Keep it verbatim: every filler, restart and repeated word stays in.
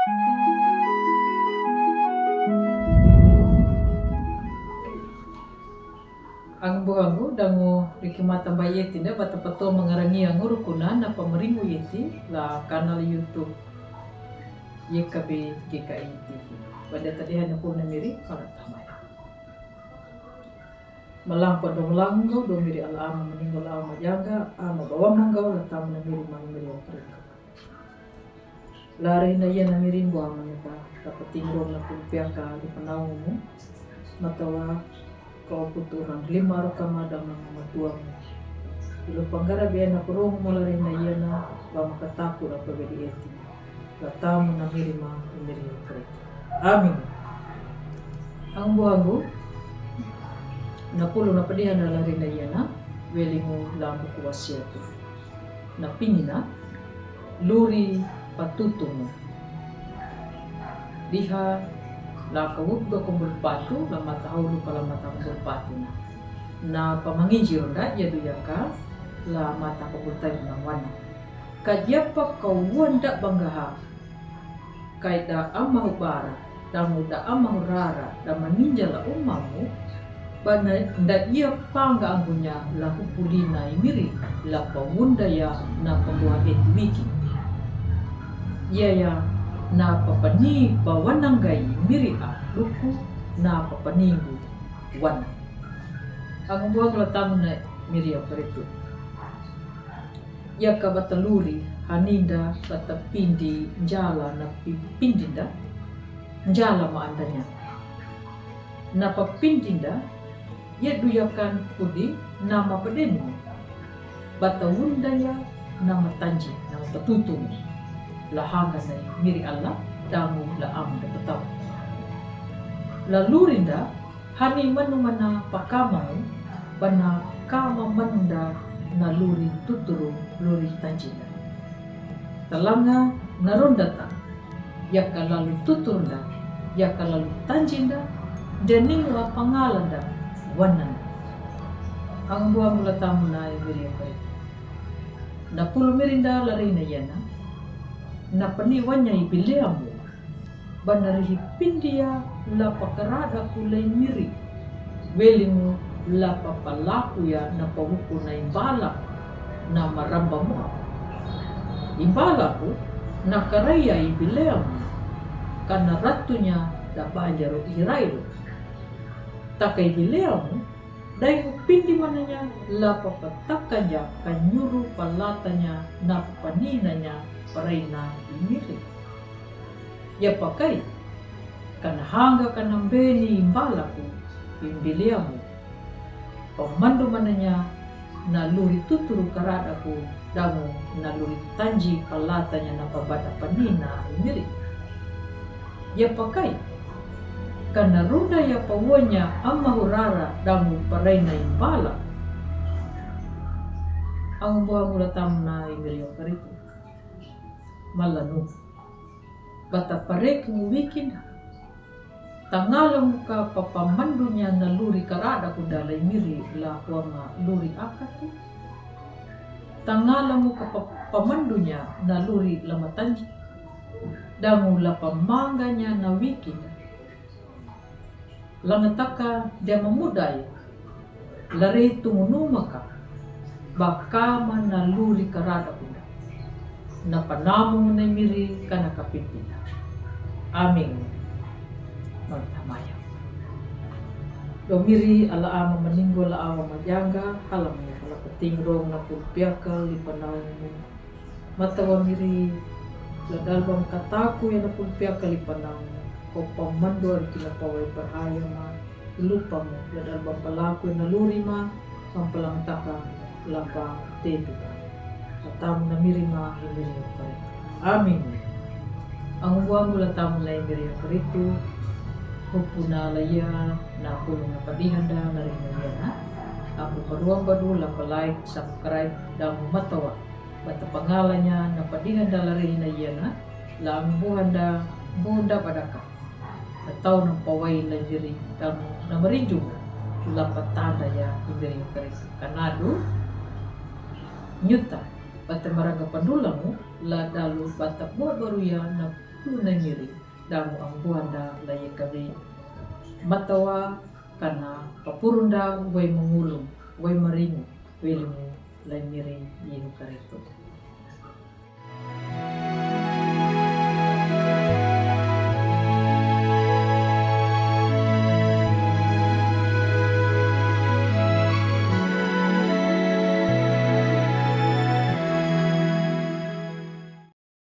Ang buhangu, dangu riki mata bai eti nda, bata pato mangarangi angu rukuna na pamaringu eti la kanal YouTube Y K B G K I T V. Bada tadi hana puna miri, kalau tamai. Malang pa do malang gau, do miri ala ama maningo la ama janga, ama bawa manggau la tamu na miri mai miri okri. La rehina ia na miri mbu ama neka, la patingro na kumpiaka di panau mu, matawa kau kutu orang lima rokama dama matuamu. Ilu panggara bena purung mu la rehina ia na, ba makataku la pabedi eti. La tamu na miri ma, miri okri. Amin. Ang buhangu, na pulu na padiha na la rehina ia na, weli mu la buku wasiatu. Na pingina, luri patutumu. Diha la kawudo kumbul patu, la mata haulu pala mata kumbul patu na. Na pamanginjir nda ia duyaka, la mata kumbul tayu na wana. Kajapa kawuanda bangaha, kai da amahu bara, dangu da amahu rara, da maninja la umamu, bana nda ia panga angunya la hupulina imiri, la pawunda ya na pambuha eti wiki. Ia ya na papani bawananggai imiri a luku na papaningu wana. Angu buang la tamu na miri okri tu. Ia ka bata luri, haninda bata pindi njala na pi-, pindinda, njala ma andanya. Na pa pindinda, ia duyakan pudi nama padenu. Bata wunda ia nama tanji, nama patutum. La hanga na miri Allah, dangu la am da patau. La lurinda, hani manu mana pakamamu, bana kama manda na luri tuturu luri tanjinda. Talanga na rundata, ia ka lalu tuturunda, ia ka lalu tanjinda, janingu apangalanda, wananda. Ang buang la tamu na miri okri. Na pulu mirinda la rehina ia na, na pani wanya i bileamu. Bana rihi pindia la pakarada ku lai miri. Welimu la papalaku ia na pawuku na imbala na maramba mua. Imbala ku na karaya i bileamu. Kana ratunya da banjaru irailu. Takai bileamu. Dai ku pindi mananya la papataka ja kanyuru palatanya na papaninanya paraina imiri. Ia pakai, kana hanga kana mbeni imbalaku imbiliamu. Pamandu mananya na luri tuturu karadaku dangu na luri tanji palatanya na pabada panina imiri. Ia pakai, kana runda ia pawanya amahu rara dangu paraina imbala. Angu buangu la tamu na imiri okri tu. Malanu. Bata parek mu wikin. Tangala muka papamandunya na luri karada ku dalai miri la huanga luri akatu. Tangala muka papamandunya na luri lamatanji. Dangu la pamanganya na wikin. Langataka dia mamudai. Lari tungunumaka. Bakama na luri karada kunda. Na panamu na miri kana kapipina. Amin. Martamaya. Do miri ala ama maninggo la awa majanga, hala maya hala peting rong na pulpiaka lipanau. Matawa miri la dalbam kataku ia na pulpiaka lipanau. Ko pamandu arki na pawai parhaya ma lupamu la dalbam palaku ia na luri ma. Sampalang taka lapa tepi ka. Atam na miri ma imiri okri. Amin. Angu buangu la tamu na imiri okri tu. Hupuna la ia na pulu na padihanda na rina ia na. Aku paruang badu lapa like, subscribe, dangu matawa. Bata pangalanya na padihanda la rina ia na. La ambuhanda bunda badaka. Atau na pawai la diri dangu na marinjung la patanda ia imiri okri. Kanadu nyuta Bata maraga pandulamu la dalu bata buat baruya na puna ngiri damu ambuanda la yekabe. Matawa kana papurunda wai mangulum, wai maringu, wai limu la ngiri Yehu Karisto.